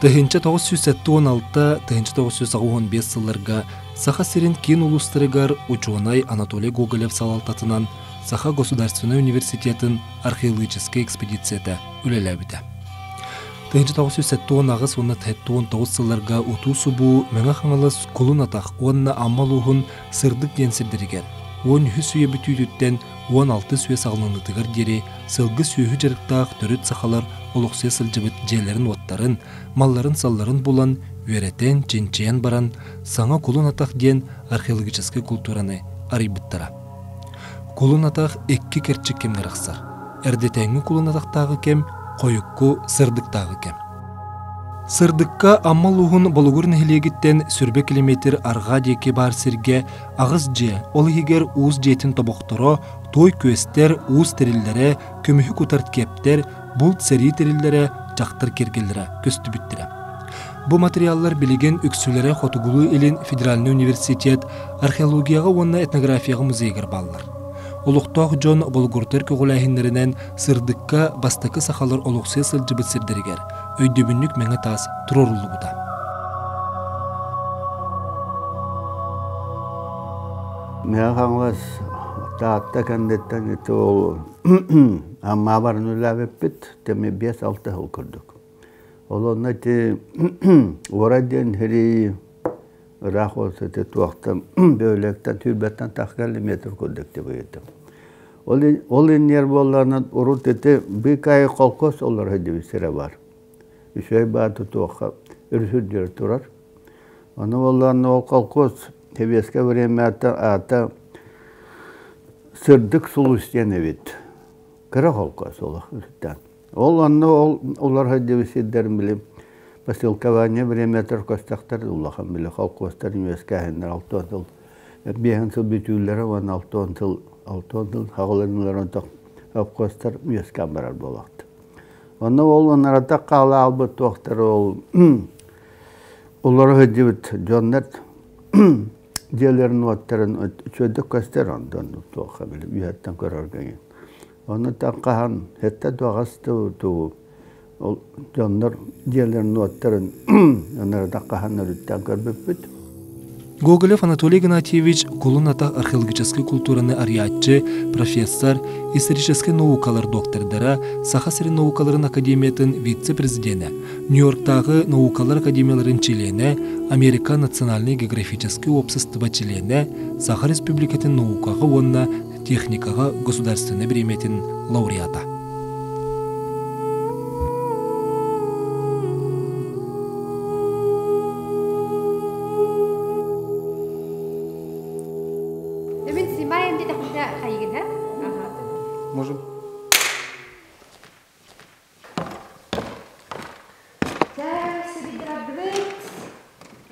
1976-1985 сылларга Саха сирин киин улуустарыгар учуонай Анатолий Гоголев салалтатынан Саха государственнай университетын археологическай экспедицията үлэлээбитэ. 1978 уонна 79 сылларга утуу-субуу Мэҥэ Хаҥалас Кулун Атах уонна Амма улууһун Сырдык диэн сирдэригэр 13 үйэ бүтүүтүттэн 16 үйэ саҕаланыытыгар диэри сылгы сүөһү дьарыктаах төрүт сахалар олохсуйа сылдьыбыт дьиэлэрин-уоттарын, малларын-салларын булан, үөрэтэн, чинчийэн баран, саҥа Кулун Атах диэн археологическай култуураны арыйбыттара. Кулун Атах икки кэрчик кэмҥэ арахсар. Эрдэтээҥҥи Кулун Атахтааҕы кэм, хойукку Сырдыктааҕы кэм. Сырдыкка Амма улууһун Болугур нэһилиэгиттэн сүрбэ километр арҕаа диэки баар сиргэ аҕыс дьиэ, ол иһигэр уус дьиэтин тобохторо, туой күөстэр, уус тэриллэрэ, көмүһү кутар киэптэр, булт сэрии тэриллэрэ, дьахтар киэргэллэрэ көстүбүттэрэ. Бу материаллар билигин үксүлэрэ Хотугулуу-Илин федеральнай университет археологияҕа уонна этнографияҕа музейыгар бааллар. Олохтоох дьон Болугурдар көҕүлээһиннэринэн Сырдыкка бастакы сахалар олохсуйа сылдьыбыт сирдэригэр өйдөбүнньүк мэҥэ таас туруоруллубута. Мэҥэ Хаҥалас Таатта кэнниттэн ити ол Амма баран үлээбиппит тэми 5-6 сыл курдук. Ол онно ити Уора диэн сири ыраах ол ити туохтан бөһүөлэктэн түүрбэттэн тах километр курдук тибийдим. Ол ол иннигэр буоллаҕына урут ити Быыкаайы холкуос олорор диэбит сирэ баар. Үчүгэй баар тутуохха өрүс үрдүгэр турар. Ону буоллаҕына ол холкуос сэбиэскэй времяттан аата Сырдык сулус диэн эбит. Кыра холкуос олох үстэн. Ол онно ол олорор диэбит сирдэрин били поселкование времятар көстөхтөр улахан били холкуостар үөскээһиннэр алтыан сыл биэһин сыл бүтүүллэрэ уонна алтыан сыл алтыан сыл хаҕыланылар онтон холкуостар үөскээн барар буолахт. Онно ол онарата хаала албыт туохтар ол олоро сылдьыбыт дьоннор дьиэлэрин уоттарын үчүгэйдик көстөр онтон туохха били үөһэттэн көрөргө Ону хаһан сэттэ дуоҕас туу ол дьоннор дьиэлэрин уоттарын ынырыта хаһан өрүттэн көрбүппүт. Гоголев Анатолий Игнатьевич Кулун Атах археологическай культураны арыйааччы, профессор, историческай наукалар доктордара, Саха сирин наукаларын академиятын вице-президенэ, Нью-Йорктааҕы наукалар академияларын чилиэнэ, Америка национальнай географическай уопсастыба чилиэнэ, Саха Республикатын наукаҕа уонна техникаҕа государственнай бириэмийэтин лауреата. Эбин снимаем диэтэхпитинэ хайыгын, һэ? Можем.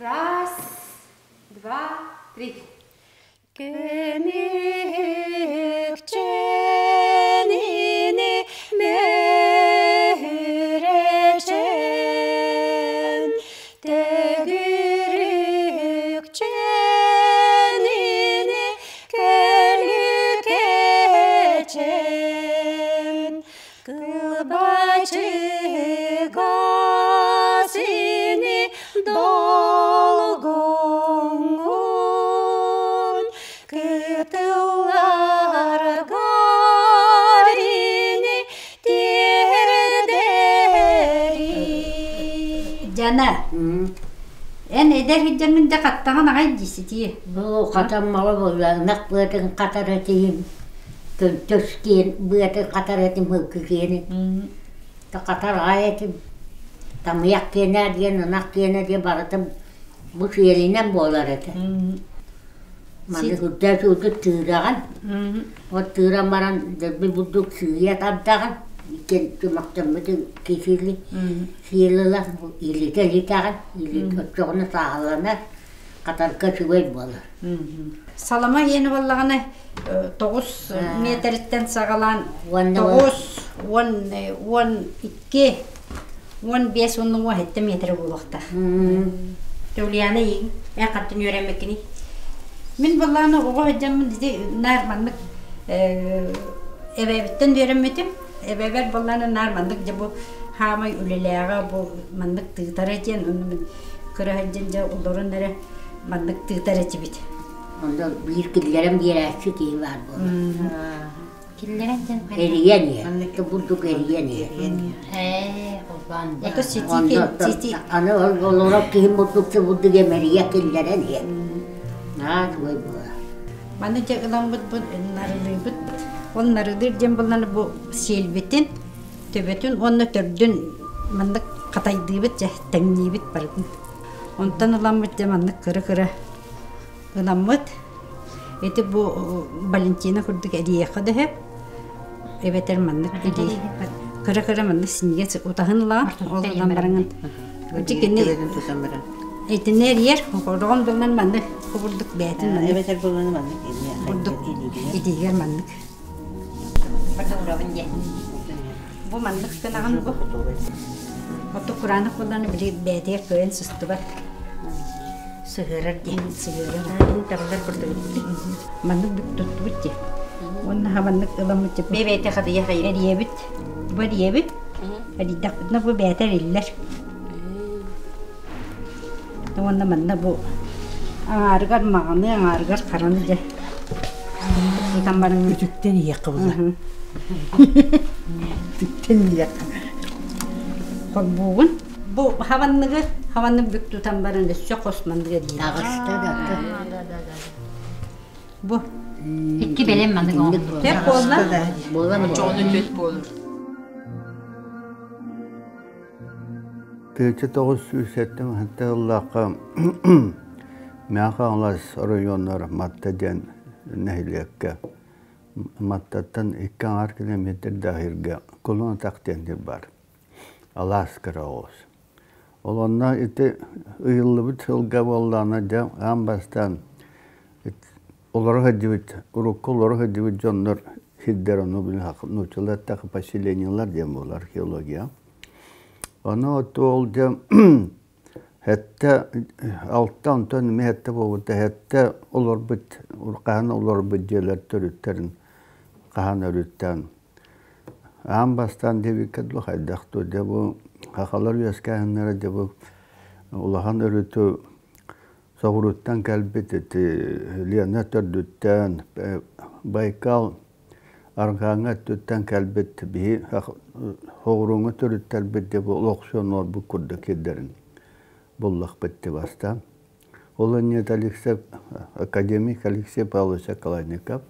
Раз, два, три. Кэмиһикчэнини мөһүречен, төгүрүкчэнини көлүкэчэн, кылбачыгас ини долгоҥҥун кытылларгар ини тиэрдэри. Дьана, эн эдэр сылдьаҥҥын дьэ хаттаҕын аҕай дии Бу хатаммаҕа буолла, ынах быатын хатара тиһим Көнтөс киэн быатын хатар этим һылгы киэнин хатар аҕай этим тамыйах киэнэ диэн ынах киэнэ диэн барыта бу сиэлинэн буолар этэ маннык үрдээх сууту тыыраҕын вот тыыран баран дэлби бурдук сыыйа тардаҕын иккиэн чумахтаммыты кисили сиэл ылан илитэ илитэҕин илит оччоҕуна сааһыланар хатарга үчүгэй буолар Салама иэнэ буоллаҕына тоҕус миэтэриттэн саҕалаан тоҕус уон уон икки уон биэс уонна уон сэттэ миэтэрэ буолуохтаах. Ульяна ийиҥ эн хантан үөрэммиккиний? Мин буоллаҕына оҕо сылдьаммын ити наар маннык эбээбиттэн үөрэммитим. Эбээбэр буоллаҕына наар маннык дьэ бу Хаамай үлэлээҕэ бу маннык тыытара диэн онно мин кыра сылдьан дьэ олорон эрэ маннык тыытар этибит. Онно биир киллэрэн биэрээччи киһи баар буолар. Киллэрэн дьэн Эрийэн иһэр. Бурдук эрийэн иһэр. Ээ, холбоон. Ото сити сити Аны олорор киһи бурдук бурдук эмэрийэ киллэрэн иһэр. Наа туой буолар. Маны дьэ ыламмыт бу нарылыыбыт. Ол нарылыыр диэн булланы бу сиэлбитин төбөтүн уонна төрдүн маннык хатайдыыбыт дьэ тэҥниибит барытын. Онтон ыламмыт дьэ маннык кыра-кыра ыламмыт. Ити бу Валентина курдук эрийиэххэ да сөп. Эбэтэр маннык илии кыра-кыра маннык синньигэс утаһын ылаҕын, ол ылан бараҥын. Ити кини итини эрийэр, ороҕун булан маннык курдук бэйэтин маннык Эбэтэр булан маннык курдук итиигэр маннык. Батурабын диэн. Бу маннык гынаҕын бу. Ото кураанах булан били бэйэтигэр кыайан сыстыбат. Сыһыарар диэн. Сыһыарар. Табылар курдук. Маннык бүк туттубут дии. Уонна хабаннык ыламмыт дии. Бэйбэйте хадыйа хайы. Эрийэбит. Бу эрийэбит. Эрийдэхпитинэ бу бэйэтэ эриллэр. Уонна манна бу аҥаарыгар маҕаны, аҥаарыгар хараны дьэ тутан баран Үтүктэн иһиэххэ була. Үтүктэн иһиэххэ. Холбуугун. Бу хаванныгы, хаваннык бүк тутан баран өссө хос манныгы диир. Таҕыста да. Бу. Икки бэлэм маннык оҥордулар. Тэп буолла. Буолла Чоҕуну түөт буолур. 1907 сыллаахха Мэҥэ Хаҥалас оройуонугар Матта диэн нэһилиэккэ Маттаттан икки аҥаар километрдаах сиргэ Кулун Атах диэн сир баар. Алаас кыра оҕус. Ол онно ити ыйыллыбыт сылга буоллаҕына дьэ аан бастаан олоро сылдьыбыт, урукку олоро сылдьыбыт дьоннор сирдэр ону нууччалар эттэххэ поселениелар диэн буолар археология. Ону ол дьэ сэттэ алта онтон эмиэ сэттэ буолбута сэттэ олорбут хаһан олорбут дьиэлэр төрүттэрин хаһан өрүттээн аан бастаан диэбиккэ дылы хайдах дуу дьэ бу сахалар үөскээһиннэрэ дьэ бу улахан өрүтү соҕурууттан кэлбит ити Лена төрдүттэн Байкал арҕааҥҥы өттүттэн кэлбит биһи соҕурууҥҥу төрүттэрбит дьэ бу олохсуйан олорбут курдук сирдэрин буллахпыт дии бастаан. Ол иннинэ Алексей академик Алексей Павлович Околодников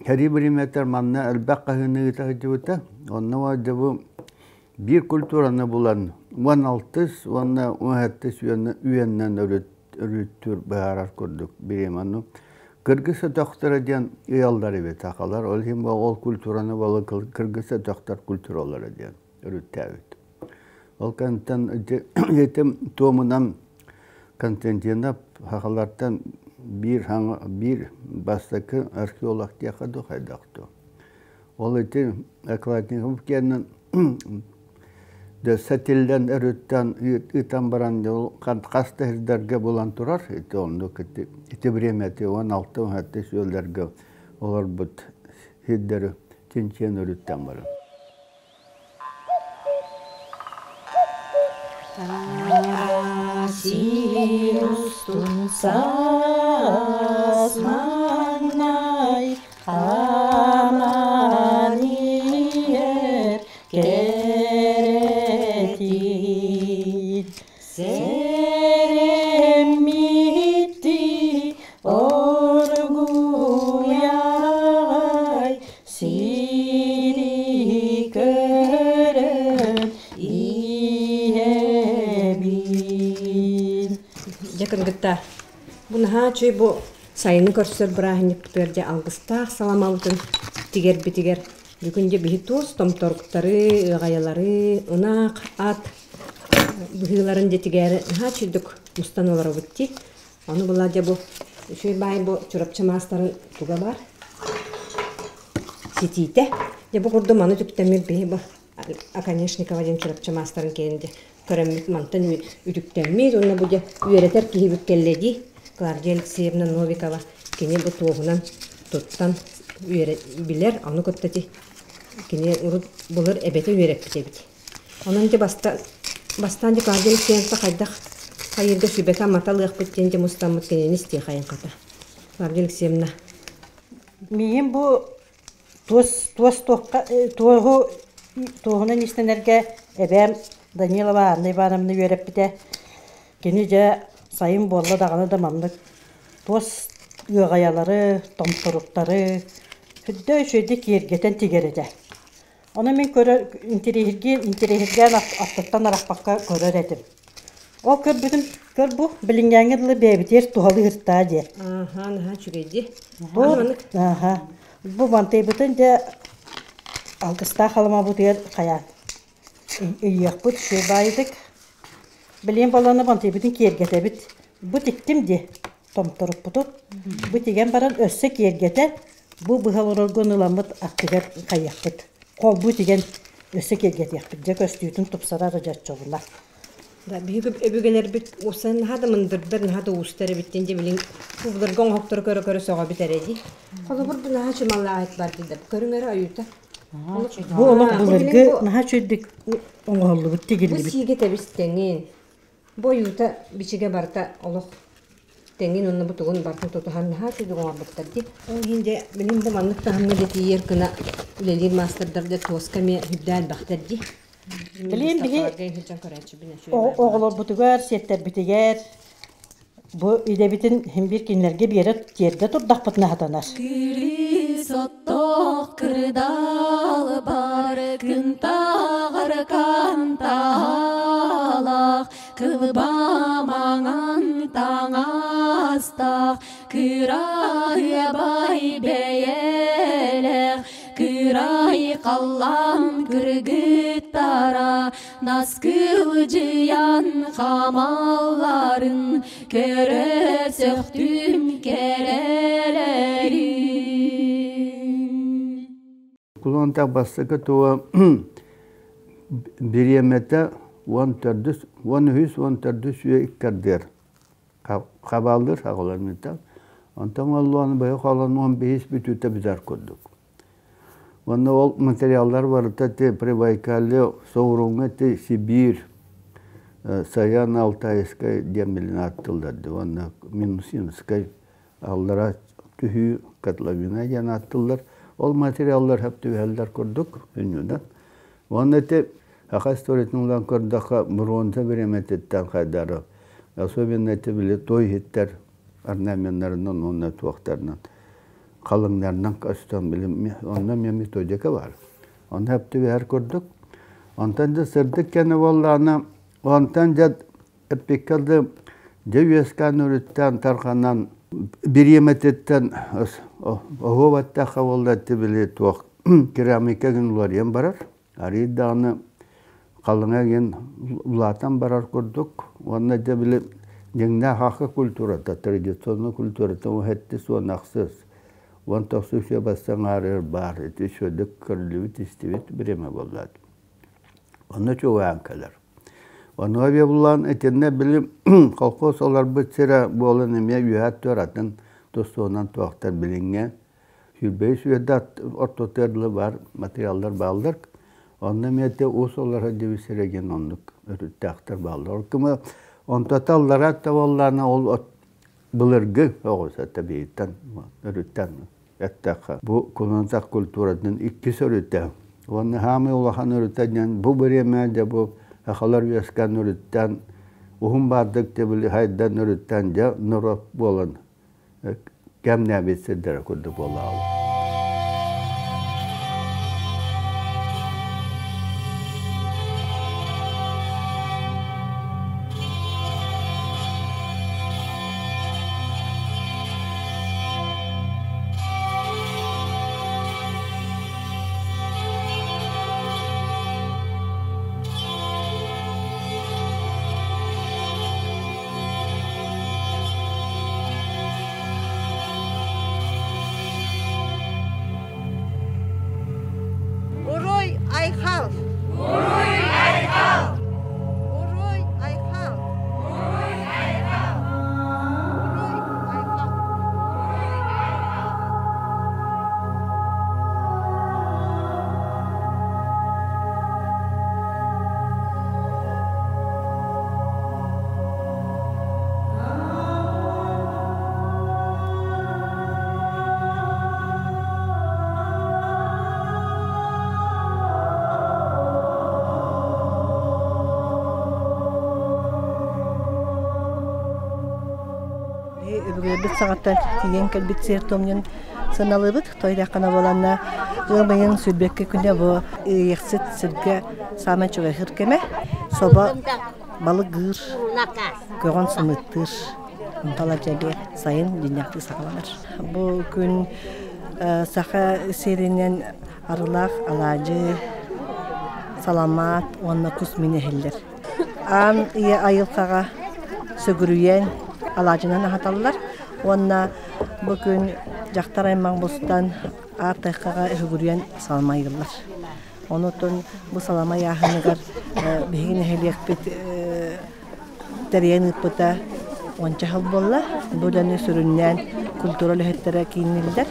сэрии бириэмэтигэр манна элбэх хаһыыны ыыта сылдьыбыта. Онно дьэ бу биир культураны булан 16 уонна 17 үйэннэн өрүттүүр быһаарар курдук бириэмэ. Ону кыргыз өтөхтөрө диэн ыйаллар эбит сахалар. Ол иһин ол культураны буола кыргыз өтөхтөр культуралара диэн өрүттээбит. Ол кэнниттэн этим туомунан Константинов сахалартан биир биир бастакы археолог диэххэ дуу хайдах дуу. Ол ити Окладников киэнин сэтиллэн өрүттэн ыытан баран хас да сирдэргэ булан турар. Ити оннук ити ити бириэмэти 16-17 сүүөллэргэ олорбут сирдэри чинчийэн өрүттэн баран. Сир устун саас маҥнай хааман иһэр кэрэтин сэрэммиттии оргуйай сири көрөн иһэбин. Дьэ кыргыттар, бу наһаа үчүгэй бу сайыны көрсөр бырааһынньыкпытыгар дьэ алгыстаах саламабытын тигэрбитигэр бүгүн дьэ биһи туос томторуктары, ыаҕайалары, ынах, ат быһыыларын дьэ тигээри наһаа үчүгдүк мустан олоробут дии. Ону была дьэ бу үчүгэй баай бу Чурапчы маастарын туга баар ситиитэ. Дьэ бу курдук маны түктэммит биһи бу Оконешникова диэн Чурапчы маастарын киэн дьэ көрөммүт мантан үтүктэммит уонна бу дьэ үөрэтэр киһибит кэллэ дии Клавдия Алексеевна Новикова кини бу туоһунан туттан үөрэ билэр ону кытта ти кини урут былыр эбэтэ үөрэппит эбит. Онон дьэ баста бастаан дьэ Клавдия Алексеевна хайдах хайыырга сүбэтэ-амата ылыахпыт диэн дьэ мустаммыт кинини истиэхэйин хата. Клавдия Алексеевна. Миигин бу туос туос туохха туоһу туоһунан иистэнэргэ эбээм Данилова Анна Ивановна үөрэппитэ. Кини дьэ сайын буолла даҕаны да маннык туос ыаҕайалары, томторуктары үрдэ үчүгэйдик киэргэтэн тигэр этэ. Ону мин көрөр интэриэһиргиэн интэриэһиргээн аттыттан арахпакка көрөр этим. Ол көрбүтүм көр бу билиҥҥээҥҥэ дылы бэйэбитигэр туһалыы сыртаа диэ. Аха, наһаа үчүгэй дии. Бу аха бу мантыйбытын дьэ алгыстаах халамабытыгар хайаан ыйыахпыт үчүгэй баайытык. Билигин баланы мантыйбытын киэргэтэбит. Бу тиктим дии томторуппутун. Бу тигэн баран өссө киэргэтэ бу быһа олороргун ыламмыт аттыгар хайыахпыт. Холбуу тигэн өссө киэргэтиэхпит. Дьэ көстүүтүн тупсарар дьаччолуна. Да, биһиги өбүгэлэрбит усан наһаа да мындырдар, наһаа да уустар эбит диэн дьэ билин кубуларга оҥоһуктары көрө-көрө сөҕөбүт эрэ дии. Холобур бу наһаа чымаллаах бар дии көрүҥ эрэ ойуута. Бу олох былыргы наһаа үчүгэйдик оҥоһуллубут Бу тигиллибит. сиигэ тэбис тэҥин. Бу ойуута бичигэ барыта олох тэҥин уонна бу тугун барытын тутуһан наһаа үчүгэй оҥорбуттар дии. Ол иһин дьэ билин бу маннык таһымҥа дьэ тиийэр гына үлэлиир маастардар дьэ туоска эмиэ үрдээн элбэхтэр дии. Билин биһи оҕолорбутугар, сиэттэрбитигэр бу идэбитин син биир кинилэргэ биэрэ тиэрдэ турдахпытына сатанар. Кырыс оттоох кырдал бар кынтаҕар кантаалаах кылба маҥан таҥастаах кыраһыабай бэйэлээх кырай халлаан кыргыттара наскылдьыйан хамалларын көрө сөхтүм кэрэлэрин. Кулунтах бастакы туо бириэмэтэ уон төрдүс, уон үһүс, уон төрдүс үйэ иккэрдиэр хабааллыыр хаҕалармыта. Онтон оллуон быһа холон уон биһис бүтүүтэ бүтэр курдук. Уонна ол материаллар барыта ти Прибайкалье, Соуруҥҥа ти Сибиир, Саян-Алтайскай диэн билин ааттыыллар уонна Минусинскай аллара түһүү котловина диэн ааттыыллар. Ол материаллар хөп түһэллэр курдук үннүнэн. Уонна ити саха историятын ылан көрдөххө бронза бириэмэтиттэн хайдары особенно ити били той иһиттэр орнаменнарынан уонна туохтарынан халыҥнарынан көстөн били онно эмиэ методика бар. Онно хөп түбэһэр курдук. Онтон да сырдык кэнэ буоллаҕына онтон дьэ эппиккэ да дьэ үөскээн өрүттээн тарҕанан бириэмэтиттэн оһуобаттаахха буолла ити били туох керамика гин уларыйан барар. Арыый даҕаны халыҥа гин улаатан барар курдук. Уонна дьэ били дьиҥнээх саха культурата, традиционный культурата уһэттис уон ахсыс, уон тохсус үйэ бастаҥ аарыгар баар. Ити үчүгэйдик көрүллүбүт, истибит бириэмэ буолла. Онно чугаһаан кэлэр. Онуоха булан итиннэ били колхоз олорбут сирэ буолан эмиэ үөһэ өттүгэр атын тустуунан туохтар билиҥҥэ сүүрбэһис үйэдэ ортотугар дылы баар материаллар бааллар. Онно эмиэ ити уус олоро диэбит сирэ диэн оннук өрүттээхтэр бааллар. Ол кыма онтото аллараа да буоллаҕына ол былыргы оҕус этэ биһиттэн өрүттэн эттэххэ бу кулунтах культуратын иккис өрүтэ уонна хаамай улахан өрүтэ диэн бу бириэмэ дьэ бу сахалар үөскээн өрүттэн уһун баардык дьэ хайдан өрүттэн дьэ норуот буолан кэмнээбит сирдэрэ курдук буолаҕа. Өбүгэлэрбит саҕаттан тиийэн кэлбит сиэр-туом сыаналыыбыт. Тойдаххына буоланна ыам ыйын сүүрбэккэ күнэ бу ыйыахсыт сиргэ саамай чугаһыыр кэмэ. Собо балык гыыр, көҕөн сымыыттыыр. Онтон дьэгэ сайын дьинньэхтии саҕаланар. Бу күн саха сиринэн арылаах алаадьы, саламаат уонна кус мин иһиллэр. Аан ийэ айылҕаҕа сүгүрүйэн алаадьынан аһаталлар уонна бу күн дьахтар аймах мустан аар тайҕаҕа сүгүрүйэн саламайыыллар. Онутун бу салама ыйааһыныгар биһиги нэһилиэкпит тэрийэн ыыппыта уонча сыл буолла. Бу үлэни сүрүннээн культура үлэһиттэрэ киинниллэр.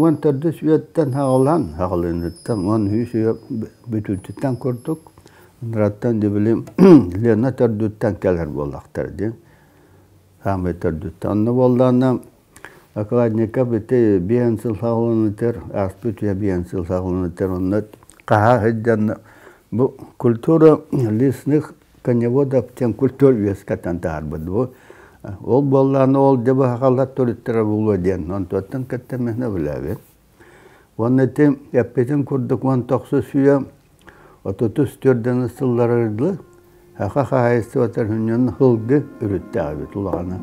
Уон төрдүс үйэттэн хаҕылаан, хаҕылыыныттан уон үһүс үйэ бүтүүтүттэн курдук ыныраттан дьэ Лена төрдүттэн кэлэр буоллахтар диэн саамай төрдүттэн. Онно буоллаҕына окладников ити биэн сыл хаҕыланытыр, ааспыт үйэ биэн сыл хаҕыланытыр онно хаһаа сылдьан бу культура лесных коневодов диэн культура үөскэтэн таһаарбыт бу ол буоллаҕына ол дьэ быһахалар төрүттэрэ буолуо диэн онтуоттан кытта мэһнэ билэбит уонна ити эппитин курдук уон тохсус үйэ отутус төрдөн сылларыгар саха хаһаайыстыбатар хүнньүн һылгы үрүттээх эбит улахана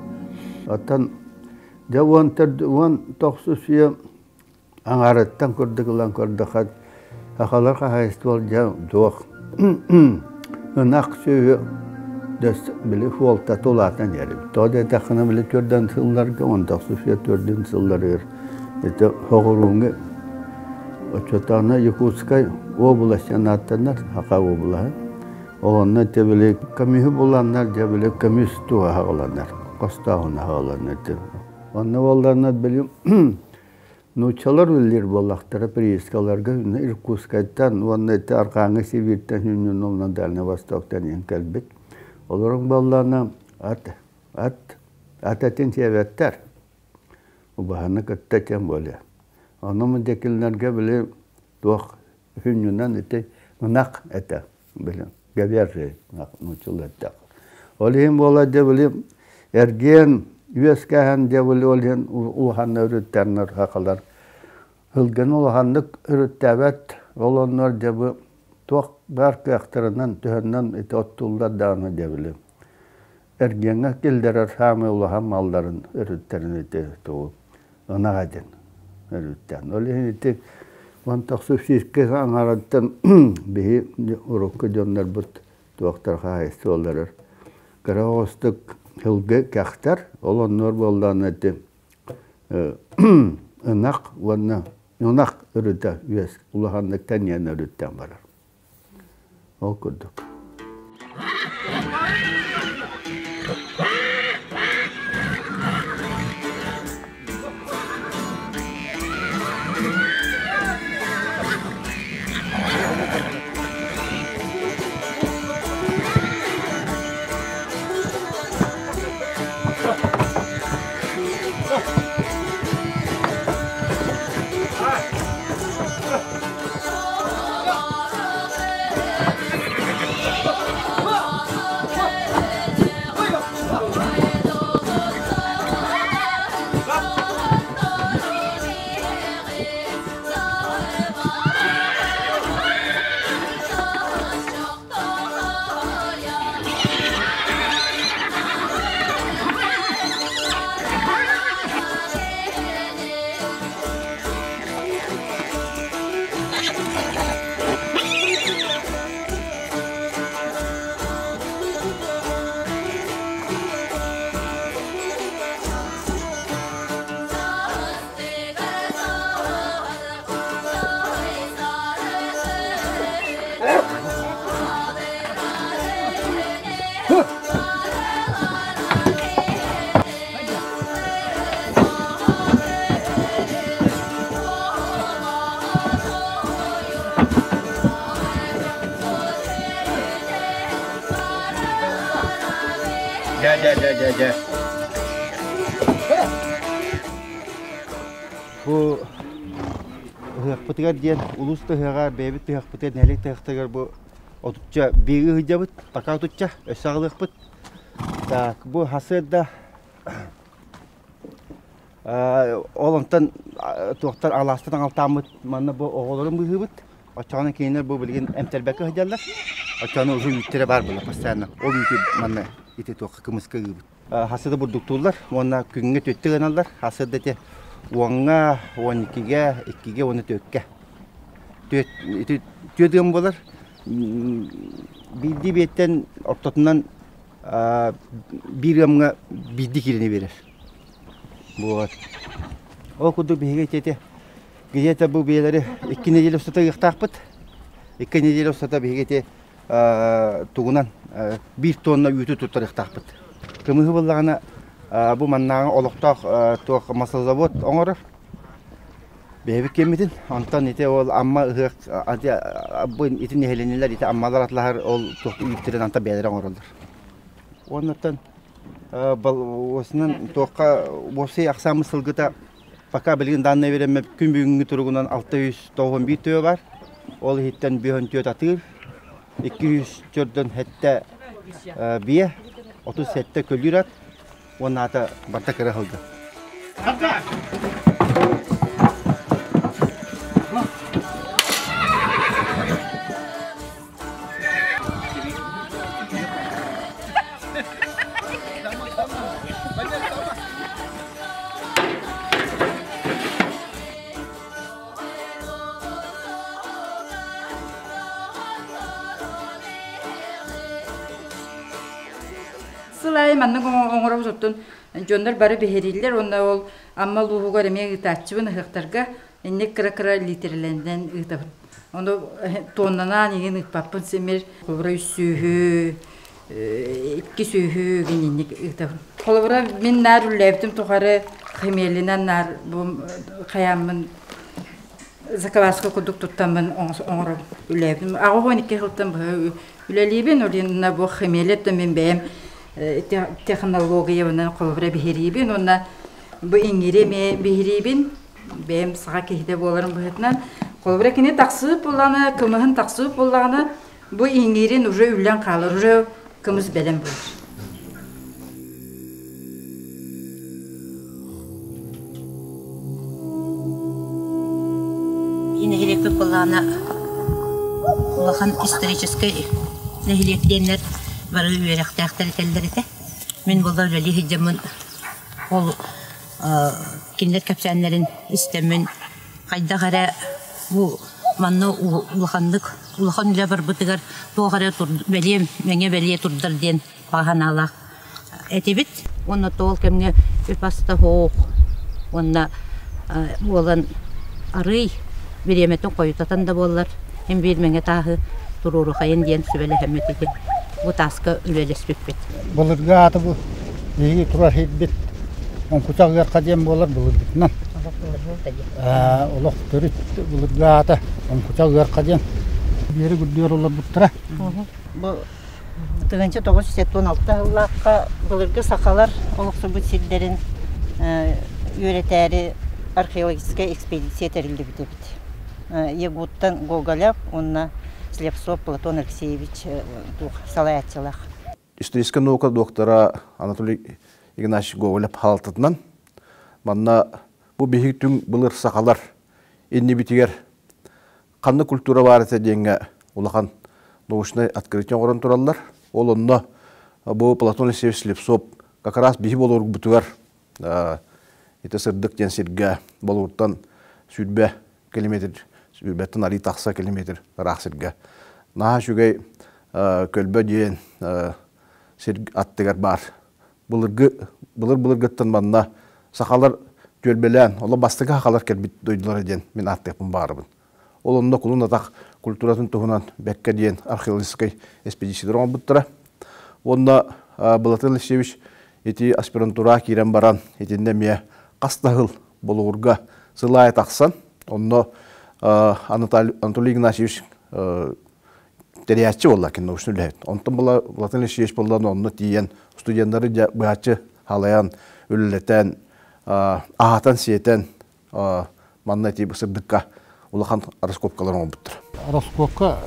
оттон дьэ уон уон тохсус үйэ аҥаарыттан курдук ылан көрдөххө сахалар хаһаайыстыбалар дьэ туох ынах сүөһү били суолтата улаатан иһэр эбит. Тоҕо диэтэххинэ били төрдөн сылларга уон тохсус үйэ төрдүн сылларыгар ити соҕурууҥҥу оччотооҕуна Якутскай область диэн ааттанар Саха облаһа. Ол онно ити били көмүһү буланнар дьэ били көмүс туһа аҕаланар, хостооһун аҕаланар. Онно буолларына били Нууччалар үлэлиир буоллахтара приискаларга Иркутскайтан уонна ити Арҕааҥҥы Сибииртэн Юньюн уонна Дальнай Востоктан иһэн кэлбит. Олоруҥ буоллаҕына ат ат ат этин сиэбэттэр. Убаһаны кытта тем более. Ону мудекилнэргэ били туох хүнньүнэн ити ынах этэ били говяжий нууччалыы эттээх. Ол иһин буола дьэ били эргиэн Үөскээһин дьэбили ол иһин улахан өрүттэрнэр хахалар. Ылгын улаханнык өрүттээбэт, ол оннугар дьэ туох баар кыахтарынан төһөннөн ити оттууллар даҕаны дьэбили. Эргиэҥҥэ киллэрэр саамай улахан малларын өрүттэрин ити тугу ынаҕа диэн өрүттээн. Ол иһин ити уон тахса сүүскэ аҥаарыттан биһи урукку дьоннорбут туохтар хаһаайыстыбаларар кыра оҕустук сылгы кэхтэр, ол оннугар буоллаҕына ити ынах уонна ынах өрүтэ үөс улаханнык тэнийэн өрүттэн барар. Ол курдук. Дьэ, дьэ, дьэ, дьэ, дьэ. Бу ыһыахпытыгар диэн улуус тыһыаҕар, бэйэбит тыһыахпытыгар, нэһилиэк тыһыахтарыгар бу отучча бииги ыһыдьабыт, пока отучча, өссө аҕалыахпыт. Так, бу хасыарда ол онтон туохтар алаастан аҕалтааммыт манна бу оҕолорун быыһыыбыт. Оччоҕуна кинилэр бу билигин эмтэрбэккэ сылдьаллар. Оччоҕуна уже үүттэрэ баар буолар постоянно. Ол үүтү манна ити туохха кымыска ыыбыт. Хасыда бурдуктууллар уонна күҥҥэ түөттэ гыналлар. Хасыда ити уоҥҥа, уон иккигэ, иккигэ уонна түөккэ. Түөт ити түөт ыам буолар. Биирдии биэттэн ортотунан биир ыамҥа биирдии киилэни биэрэр. Вот. Ол курдук биһиги ити где-то бу биэлэри икки неделя устата ыахтаахпыт. Икки неделя устата биһиги ити тугунан биир тонна үүтү туттарыахтаахпыт. Кымыһы буллаҕына бу маннааҕы олохтоох туох маслозавод оҥорор. Бэйэбит киэммитин. Онтон ити ол Амма ыһыах бу ити нэһилиэнньэлэр ити Аммалар атлаһар ол туох үүттэрин анта бэйэлэрэ оҥороллор. Уоннаттан уосунан туохха уопсай ахсааммыт сылгыта пока билигин данное время күн бүгүҥҥү туругунан 691 төбө бар. Ол иһиттэн 54 атыыр, 204 сэттэ биэ, 37 көлүүр ат уонна ата барта кыра сылгы. Сыл аайы маннык оҥоробут оттон дьоннор бары биһирииллэр уонна ол Амма улууһугар эмиэ ыытааччыбын ыһыахтарга инник кыра-кыра литерэлэринэн ыытабын. Ону туоннанаан иҥин ыыппаппын симир холобура үс сүүһү икки сүүһү гининник ыытабын. Холобура мин наар үллээбитим тухары химиялинан наар бу хайааммын закваска курдук туттаммын оҥоробун үлээбитим. 82 сылтан быһа үлэлиибин, ол бу химиялеттан мин бэйэм технологиябынан холобура биһириибин уонна бу иҥири эмиэ биһириибин бэйэм саха киһитэ буоларым быһыытынан холобура кини тахсыбыт буоллаҕына кымыһын тахсыбыт буоллаҕына бу иҥиирин уже үллэн хаалар уже кымыс бэлэм буолар. Биһи нэһилиэкпит былаана улахан историческай нэһилиэк диэннэр бары үөрэхтээхтэр этэллэр этэ. Мин буолла үлэлии сылдьаммын ол кинилэр кэпсээннэрин истэммин хайдах эрэ бу манна улаханнык улахан үлэ барбытыгар туох эрэ бэлиэ мэҥэ бэлиэ турдар диэн баҕа санаалаах этибит. Уонна тоол кэмҥэ үп аста суох уонна буолан арыый бириэмэтин хойутатан да буоллар син биир мэҥэ тааһы туруорухайын диэн сүбэлэһэммит ити бу тааска үлэлэспиппит. Былыргы ааты бу биһиги турар сирбит Оҥкучах ыарха диэн буолар былыргытынан. Олох төрүт былыргы аата Оҥкучах ыарха диэн. Биэри үрдүгэр олорбуттара. Бу 1976 сыллаахха былыргы сахалар олохсуйбут сирдэрин үөрэтээри археологическай экспедиция тэриллибит эбит. Ягуттан Гоголев уонна Слепцов Платон Алексеевич салайааччылаах. Историческай наука доктора Анатолий Игнатьевич Гоголев хаалтытынан манна бу биһиги түҥ былыр сахалар иннибитигэр ханна культура баар этэ диэҥҥэ улахан научнай открытие оҥорон тураллар. Ол онно бу Платон Алексеевич Слепцов как раз биһи болуурбутугар ити сырдык диэн сиргэ болууртан сүүрбэ километр сүүрбэттэн арыы тахса километр ыраах сиргэ наһаа үчүгэй көлбө диэн сир аттыгар баар былыргы былыр былыргыттан манна сахалар түөлбэлээн оло бастакы сахалар кэлбит дойдулара диэн мин ааттыахпын баарыбын. Ол онно кулун атах культуратын туһунан бэккэ диэн археологическай экспедициялар оҥорбуттара. Уонна Былатын Алексеевич ити аспирантура киирэн баран итиннэ эмиэ хас да сыл Болугурга сыл аайы тахсан онно Анатолий Игнатьевич тэрийээччи буолла кин научный үлэһит. Онтон була Платон Алексеевич буолла онно тиийэн студеннары быһаччы халайан, үлэлэтэн, аһатан-сиэтэн манна ити сырдыкка улахан раскопкалар оҥорбуттар. Раскопка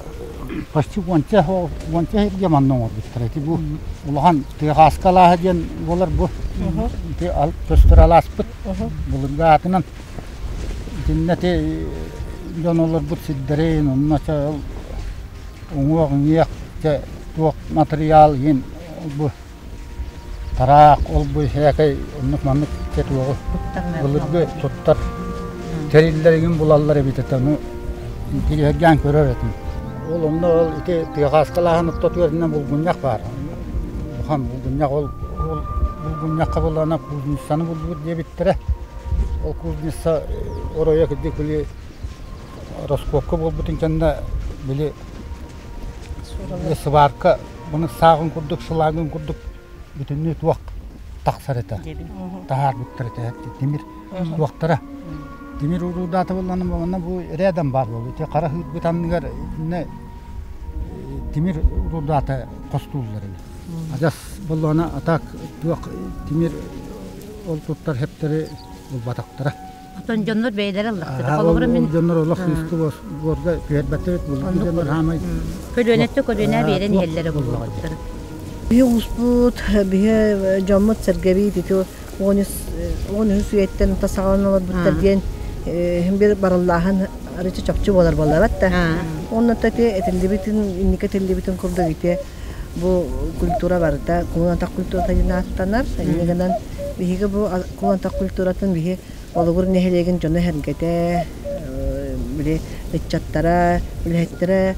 почти уонча уонча сиргэ манна оҥорбуттар. Ити бу улахан Тыаһааска алааһа диэн буолар бу. Ити көстөр алааспыт былыргы аатынан. Итиннэ ити дьон олорбут сирдэрин, онно уҥуох-иҥиэх туох матырыйаал иһин бу тараах ол-бу сээкэй оннук-маннык туоҕу былыргы туттар тэриллэригин булаллар эбит этэ ону интириэһиргээн көрөр этим. Ол онно ол ити тыаҕааскалааһын ортотугар булгунньах баар. Улахан булгунньах ол ол булгунньахха булана кузницаны булбут диэбиттэрэ. Ол кузница оройо кырдьык били раскопка буолбутун кэннэ били сварка бұны сааҕын курдук сылаагын курдук бүтүннүү туох тахсар этэ таһаарбыттар этэ тимир туохтара тимир уруудаата буоллаҕына манна бу рядом баар буолуо ити хара хыырбыт анныгар итиннэ тимир уруудаата хостууллар эбит адьас буоллаҕына а так туох тимир ол туттар хэптэри булбатахтара. Отон дьоннор бэйэлэрэ ыллахтара. Холобура мин дьоннор олох сыыскы буорга түһэрбэттэр эбит дьоннор хаамай көлүөнэттэ көлүөнэ биэрэн иһэллэрэ буллаҕыттар. Биһи ууспут, биһи дьоммут сэргэбит ити 13 үйэттэн саҕаланан олорбуттар диэн иһин бир барыллааһын арычы чопчу буолар буоллабат да. Онно ити этиллибитин, инники этиллибитин курдук ити бу культура барыта кулун-атах культурата диэн ааттанар. Инньэ гынан биһиги бу кулун-атах культуратын биһи Болугур нэһилиэгин дьоно-сэргэтэ, били ыччаттара, үлэһиттэрэ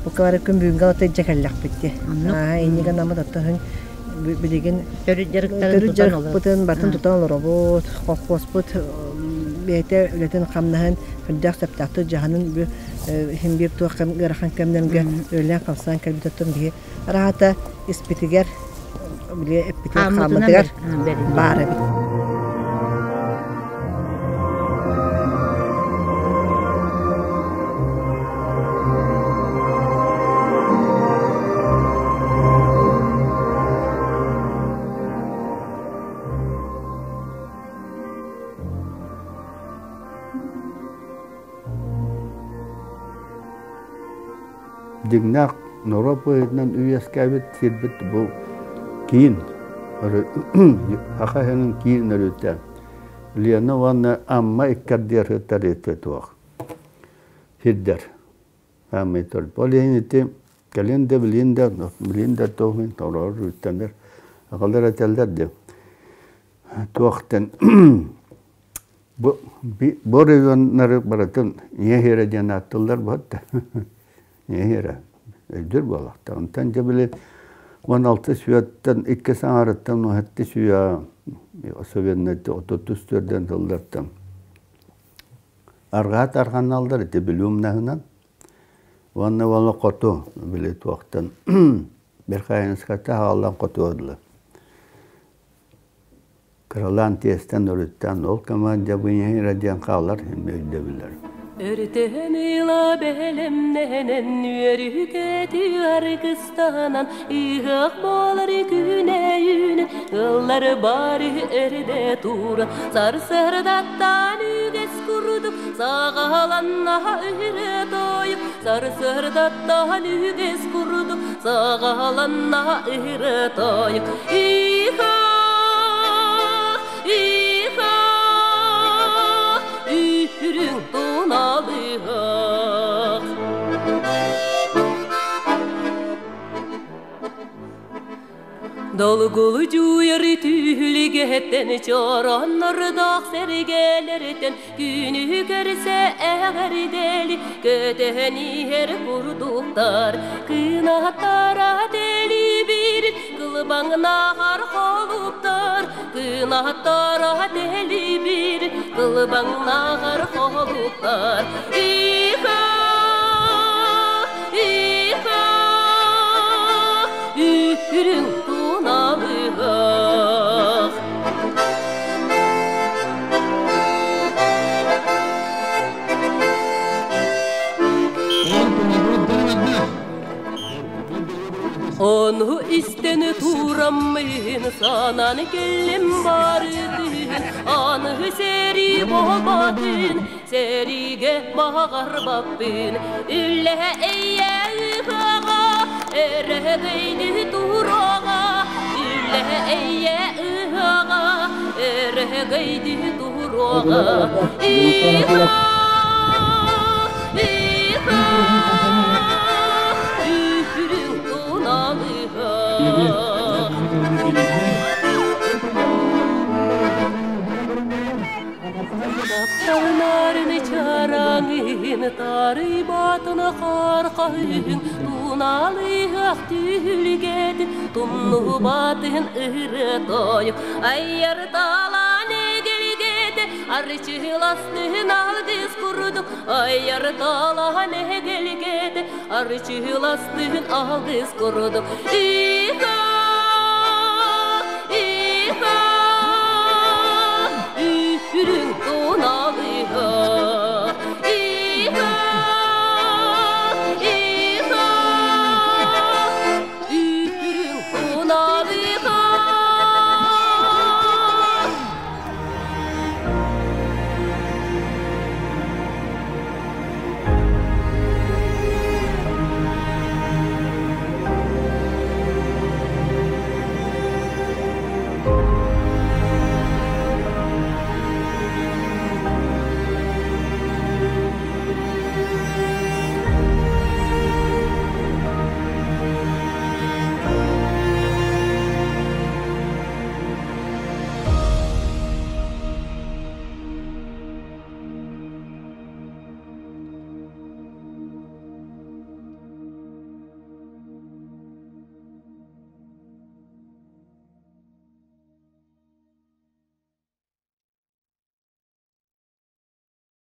бука бары күн бүгүҥҥэ ылата илдьэ кэллэхпит дии. Инньэ гынаммыт оттон билигин төрүт дьарыкпытын барытын тутан олоробут. Колхуоспут бэйэтэ үлэтин-хамнаһын сүрдээх сөптөөхтүк дьаһанын бу иһин биир туох ыарахан кэмнэргэ үлэлээн-хамсаан кэлбит оттон биһи араата испитигэр били эппитигэр хааммытыгар баар эбит. Дьиҥнээх норуот быһыытынан үөскээбит сирбит бу киин Саха сирин киин өрүтэ Лена уонна Амма икки ардыгар сытар туох. Сирдер. Хамай тор. Ол иһин ити кэлин да билин да билин да туохун тороор үттэнер. Агалар этэллэр де. Туохтан бу бу районнары барытын не диэн аттылар бу. Не Өйдүр буолахта. Онтон дьэ били 16 сүйөттен икки саҥарыттан уһатты сүйө особенно отутус төрден тыллартан. Арҕаа тарҕаналлар ити билиумнаһынан. Уонна уола хоту били туохтан Верхоянската хааллан хоту. Кыралаан тиэстэн өрүттэн ол команда быйыһын диэн хаалар өйдөбүллэр. Өртөн ыла бэлэмнэнэн үөрүкэти аргыстанан ыһыах буолар күнэйүнэн ыллар бары эрдэ тура сарсырдаттан үгэс курдук саҕаланнаха ыһыры тойук сарсырдаттан үгэс курдук саҕаланнаха ыһыры тойук иха иха үрүҥ туналыһах. Долгулу жуйар түһүлгеттен чороннордох сергелертен күнү көрсе эҕэрдели көтөһөнihер курдуктар кынаттара дели бир кылбаңнахар холуптар кынаттара дели бир кылбаңнахар холуптар иха иха үрүҥ туналыһах. Ону истен тураммын санан келлем бардын аны сери болбатын сериге бағарбаппын үлле эйе ыһаға эрегейни тураға үлле эйе ыһаға эрегейни тураға иха иха үрүҥ туналыһах. Тапталнарын чараңын тары батын қарқайын туналыһах түлгетин тумну батын ыры тойук айяр талан эгелгете арчыластын алгыс курдук айяр талан эгелгете арчыластын алгыс курдук иха.